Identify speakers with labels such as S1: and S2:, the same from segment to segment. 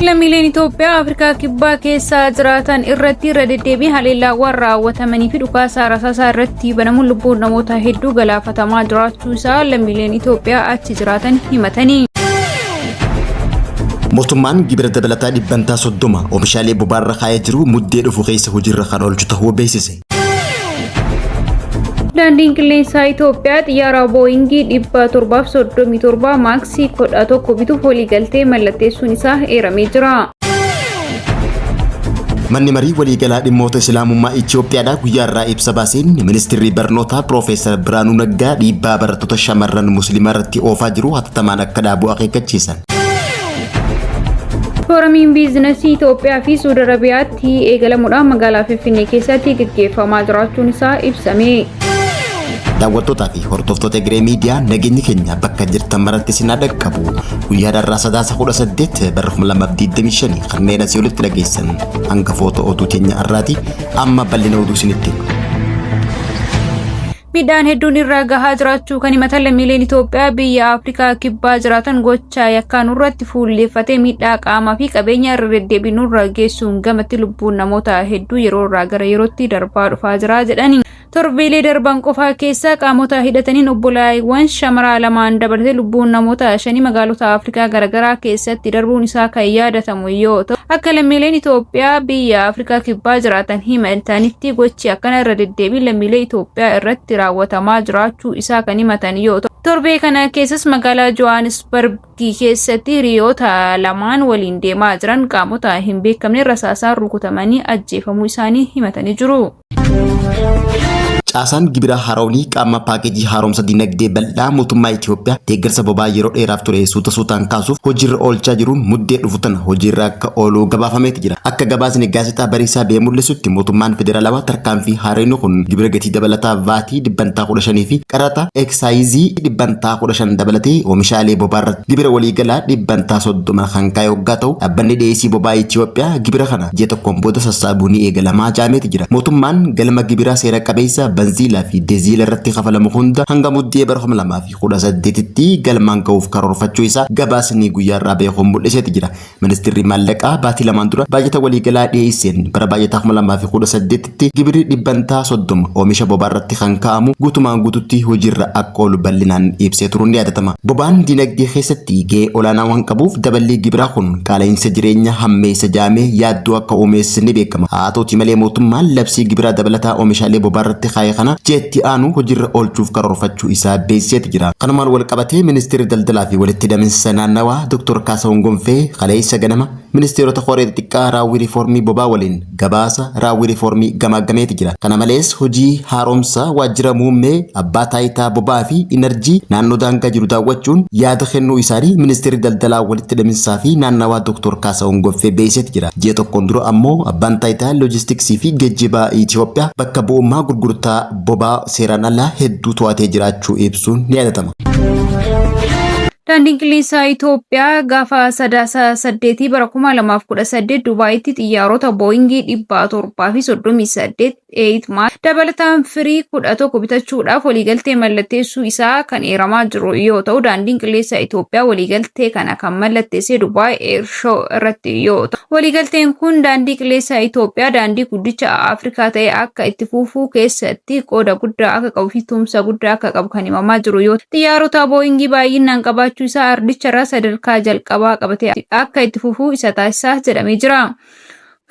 S1: Lammiileen Itoophiyaa Afrikaa Kibbaa keessa jiraatan irratti irra deddeebiin haleellaawwan raawwatamanii fi dhukaasa rasaasaa irratti banamuun lubbuun namoota hedduu galaafatamaa jiraachuu isaa lammiileen Itoophiyaa achi jiraatan himatanii.
S2: Mootummaan gibira dabalataa dhibbantaa 30 oomishaalee bobaarra kaa'ee jiru muddee dhufu keessa hojiirra kan oolchu tahuu beeksise.
S1: Daandiin qilleensaa Itoophiyaa xiyyaara Booyingii 737 maaksii 11 bituuf waliigaltee mallatteessuun isaa eeramee jira.
S2: Manni marii waliigalaa dhimmoota Islaamummaa Itoophiyaadhaa guyyaa irraa ibsa baaseen ministirri barnootaa Piroofeesar Biraanuu Naggaa dhiibbaa barattoota shamarran musliimaa irratti oofaa jiru hatattamaan akka dhaabu akeekkachiisan.
S1: Fooramiin biizinasii Itoophiyaa fi Suudi Arabiyaatti eegalamuudhaan magaalaa Finfinnee keessatti gaggeeffamaa jiraachuun isaa ibsame.
S2: Daawwattootaa fi hordoftoota Egeree Miidiyaa nageenyi keenya bakka jirtan maratti isin haa dhaqqabu. Guyyaa har'aa Sadaasa 18 bara 2025 kanneen asii olitti dhageessan hangafoota oduu keenya har'aati. Amma bal'ina oduu isinitti hima.
S1: Miidhaan hedduun irra gahaa jiraachuu kan himatan lammiileen Itoophiyaa biyya Afrikaa Kibbaa jiraatan gochaa yakkaa nurratti fuulleeffatee miidhaa qaamaa fi qabeenya irra deddeebiin nurra geessuun gamatti lubbuun namoota hedduu yeroo irraa gara yerootti darbaa dhufaa jira jedhani. Torbeelee darban qofaa keessa qaamota hidhataniin obbolaawwan shamaraa lamaan dabalatee lubbuun namoota shanii magaalota Afrikaa garaagaraa keessatti darbuun isaa kan yaadatamu yoo ta'u akka lammiileen Itoophiyaa biyya Afrikaa Kibbaa jiraatan himatanitti gochi akkana irra deddeebiin lammiilee Itoophiyaa irratti raawwatamaa jiraachuu isaa kan himatan yoo ta'u torbee kana keessas magaalaa Johannesburg keessatti hiriyoota lamaan waliin deemaa jiran qaamota hin beekamne rasaasaan rukutamanii ajjeefamuu isaanii himatanii jiru.
S2: Caasaan gibiraa haaromni qaama paakeejii haaromsa dinagdee bal'aa mootummaa Itoophiyaa deeggarsa boba'aa yeroo dheeraaf ture suuta suutaan kaasuuf hojiirra oolchaa jiruun muddee dhufu tana hojiirra akka oolu gabaafameeti jira. Akka gabaasni gaazexaa Bariisaa ba'ee mul'isutti mootummaan federaalawaa tarkaanfii haaromni kun gibira gatii dabalataa vaatii dhibbantaa 15 fi qaraxa eksaayizii dhibbantaa 15 dabalatee oomishaalee boba'aa irratti gibira waliigalaa dhibbantaa 30 kan kaa'e hoggaa ta'u dhaabbanni dhiyeessii boba'aa Itoophiyaa gibira kana ji'a tokkoon booda sassaabuu ni eegalamaa jaameeti jira. Mootummaan galma gibiraa seera qabeessa banziilaa fi deeziila irratti kafalamu hunda hanga muddee bara 2018tti galmaan ga'uuf karoorfachuu isaa gabaasni guyyaa irraa beekuun mul'iseeti jira. Ministeerri maallaqaa baatii lamaan dura baajata waliigalaa dhiyeesseen bara baajataa 2018tti gibirri dhibbantaa 30 oomisha boba'aa irratti kan kaa'amu guutumaan guututti hojiirra akka oolu bal'inaan ibsee turuun ni yaadatama. Boba'aan dinagdee keessatti gahee olaanaa waan qabuuf daballii gibiraa kun qaala'insa jireenya hammeessa jaamee yaaddoo akka uumees ni beekama. Haa ta'uti malee mootummaan labsii gibiraa dabalataa oomishaalee boba'aa irratti kaa'e kana ji'atti aanu hojiirra oolchuuf karoorfachuu isaa beeksiseeti jira. Kanumaan wal qabatee ministeerri daldalaa fi walitti hidhaminsa naannawaa Dr. Kaasahuun Gonfee kaleessa ganama ministeerota koree xixiqqaa raawwii riifoormii boba'aa waliin gabaasa raawwii riifoormii gamaaggameeti jira. Kana malees hojii haaromsa waajjira muummee abbaa taayitaa boba'aa fi inerjii naannoo daangaa jiru daawwachuun yaada kennuu isaanii ministeerri daldalaa walitti hidhaminsaa fi naannawaa Dr. Kaasahuun Gonfee beeksiseeti jira. Ji'a tokkoon dura ammoo abbaan taayitaa loojistiksii fi geejjibaa Itoophiyaa bakka bu'ummaa gurgurtaa boba'aa seeraan alaa hedduu to'atee jiraachuu ibsuun ni yaadatama.
S1: Daandiin qilleensaa Itoophiyaa gaafa Sadaasa 8 bara 2018 Dubaayitti xiyyaarota Booyingii 738 8 dabalataan firii 11 bitachuudhaaf waliigaltee mallatteessuu isaa kan eeramaa jiru yoo ta'u daandiin qilleensaa Itoophiyaa waliigaltee kana kan mallatteesse Dubaay Air Show irratti yoo ta'u waliigalteen kun daandii qilleensaa Itoophiyaa daandii guddicha Afrikaa ta'e akka itti fufuu keessatti qooda guddaa akka qabuu fi tumsa guddaa akka qabu kan himamaa jiru yoo ta'u xiyyaarota Booyingii baay'inaan qabaachuu isaa ardicharraa sadarkaa jalqabaa qabatee akka itti fufuu isa taasisaa jedhamee jira.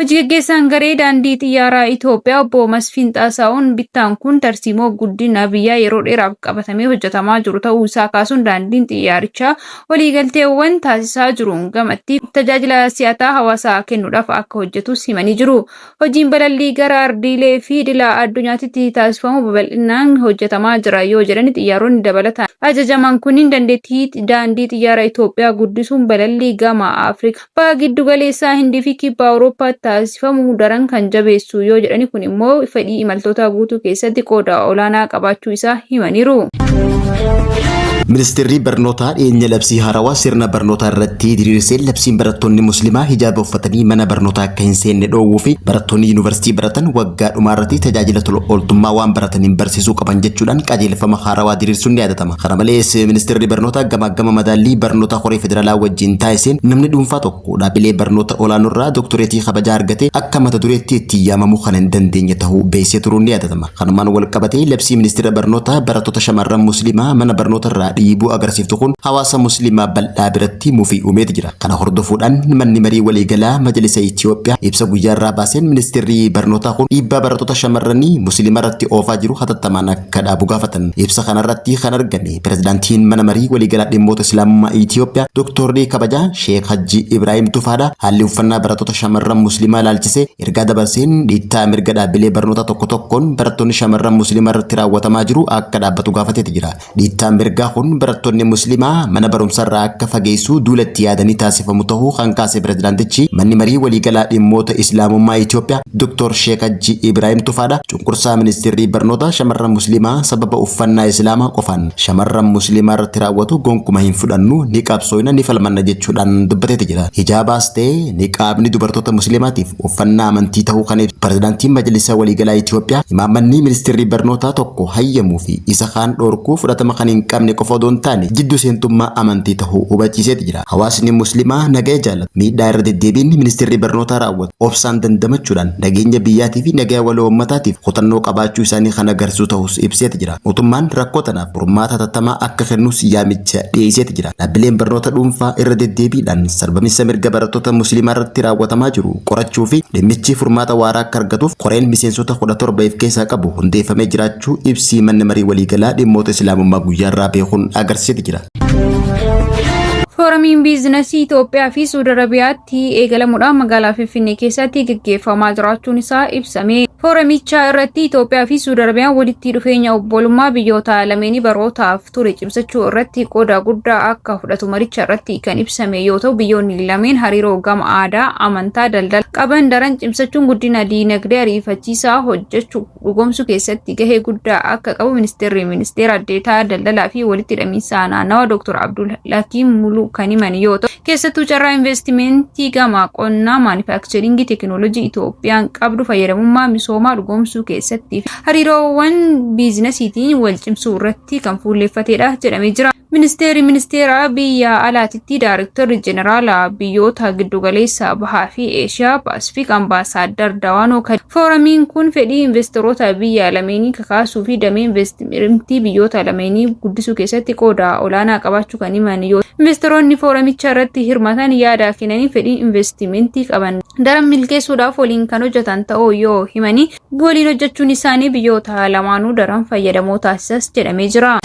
S1: Hojii gaggeessaan garee daandii xiyyaaraa Itoophiyaa obbo Masfiin Xaasaa'uun bittaan kun tarsiimoo guddina biyyaa yeroo dheeraaf qabatamee hojjetamaa jiru ta'uu isaa kaasuun daandiin xiyyaarichaa waliigalteewwan taasisaa jiruun gamatti tajaajila si'ataa hawaasaa kennuudhaaf akka hojjetus himanii jiru. Hojiin balallii gara ardiilee fi idila addunyaatitti taasifamu babal'inaan hojjetamaa jira yoo jedhani xiyyaaronni dabalataan ajajaman kunniin dandeettii daandii xiyyaara Itoophiyaa guddisuun balallii gama Afrikaa Baha Giddu Galeessaa, Hindii fi Kibba Awurooppaatti taasifamu daran kan jabeessu yoo jedhani kun immoo fedhii imaltootaa guutuu keessatti qooda olaanaa qabaachuu isaa himaniiru.
S2: Ministeerri barnootaa dhiyeenya labsii haarawaa sirna barnootaa irratti diriirseen labsiin barattoonni musliimaa hijaaba uffatanii mana barnootaa akka hin seenne dhoowwuu fi barattoonni yuunivarsiitii baratan waggaa dhumaa irratti tajaajila tola ooltummaa waan barataniin barsiisuu qaban jechuudhaan qajeelfama haarawaa diriirsuun ni yaadatama. Kana malees ministeerri barnootaa gamaagama madaallii barnoota koree federaalaa wajjin taasiseen namni dhuunfaa tokko dhaabbilee barnoota olaanoorraa doktoreetii kabajaa argate akka mata dureetti itti yaamamuu kan hin dandeenye ta'uu beeksisee turuun ni yaadatama. Kanumaan wal qabatee labsii ministeera barnootaa barattoota shamarran musliimaa mana barnoota irraa dhiibuu agarsiiftu kun hawaasa musliimaa bal'aa biratti mufii uumeeti jira. Kana hordofuudhaan manni marii waliigalaa Majlisa Itiyoophiyaa ibsa guyyaa irraa baaseen ministeerri barnootaa kun dhiibbaa barattoota shamarranii musliima irratti oofaa jiru hatattamaan akka dhaabu gaafatan. Ibsa kanarratti kan argame pirezidaantiin mana marii waliigalaa dhimmoota Islaamummaa Itiyoophiyaa Dooktorri kabajaa Sheek Hajji Ibraahim Tufaadha. Haalli uffannaa barattoota shamarran musliimaa ilaalchisee ergaa dabarseen dhiittaa mirga dhaabbilee barnootaa tokko tokkoon barattoonni shamarran musliimaa irratti raawwatamaa jiru akka dhaabbatu gaafateeti jira. Dhiittaan mirgaa kun barattoonni musliimaa mana barumsarraa akka fageessu duulatti yaadanii taasifamu ta'uu kan kaase pirezidaantichi manni marii waliigalaa dhimmoota Islaamummaa Itiyoophiyaa Dr. Sheek Hajji Ibraahim Tufaadha. Cunqursaa ministeerri barnoota shamarran musliimaa sababa uffannaa Islaamaa qofaan shamarran musliimaa irratti raawwatu gonkuma hin fudhannu, ni qabsooyna, ni falmanna jechuudhaan dubbateeti jira. Hijaabaas ta'e niqaabni dubartoota musliimaatiif uffannaa amantii ta'uu kan ibsu pirezidaantiin Majlisa waliigalaa Itiyoophiyaa imaammanni ministeerri barnootaa tokko hayyamuu fi isa kaan dhorkuu fudhatama kan hin qabne qofa odoo hin taane jiddu seentummaa amantii ta'uu hubachiiseeti jira. Hawaasni musliimaa nagaya jaallatu miidhaa irra deddeebiin ministeerri barnootaa raawwatu obsaan dandamachuudhaan nageenya biyyaatii fi nagaya waloo uummataatiif kutannoo qabaachuu isaanii kan agarsiisu ta'us ibseeti jira. Mootummaan rakkoo tanaaf furmaata hatattamaa akka kennus yaamicha dhiyeesseeti jira. Dhaabbileen barnoota dhuunfaa irra deddeebiidhaan sarbamiinsa mirga barattoota musliimaa irratti raawwatamaa jiru qorachuu fi dhimmichi furmaata waaraa akka argatuuf koreen miseensota 17 of keessaa qabu hundeeffamee jiraachuu ibsii manni marii waliigalaa dhimmoota Islaamummaa guyyaarraa beekuun agarsiiseeti jira.
S1: Fooramiin biizinasii Itoophiyaa fi Suudi Arabiyaatti eegalamuudhaan magaalaa Finfinnee keessatti gaggeeffamaa jiraachuun isaa ibsame. Fooramicha irratti Itoophiyaa fi Suudi Arabiyaan walitti dhufeenya obbolummaa biyyoota lameenii barootaaf ture cimsachuu irratti qooda guddaa akka fudhatu maricha irratti kan ibsame yoo ta'u, biyyoonni lameen hariiroo gama aadaa, amantaa, daldala qaban daran cimsachuun guddina diinagdee ariifachiisaa hojjechuu dhugoomsuu keessatti gahee guddaa akka qabu ministeerri ministeera deetaa daldalaa fi walitti hidhamiinsa naannawa Dr. Abdul Hakiim Muluu kan himan yoo ta'u, keessattuu carraa investimentii gama qonnaa, maanifaakcharingii, teekinooloojii Itoophiyaan qabdu fayyadamummaa misoomaa dhugoomsuu keessatti fi hariiroowwan biizinasiitiin wal cimsuu irratti kan fuulleeffatedha jedhamee jira. Ministeerri ministeera biyya alaatitti Daarektarri Jeneraalaa biyyoota giddugaleessa bahaa fi Eeshiyaa Paasifik Ambaasaaddar Dawaanoo Kadi fooramiin kun fedhii investoroota biyya lameenii kakaasuu fi damee investimentii biyyoota lameenii guddisuu keessatti qooda olaanaa qabaachuu kan himan yoo investoroonni fooramicha irratti hirmaatan yaada kennanii fedhii investimentii qaban daran milkeessuudhaaf waliin kan hojjetan ta'uu yoo himanii waliin hojjechuun isaanii biyyoota lamaanuu daran fayyadamoo taasisas jedhamee jira.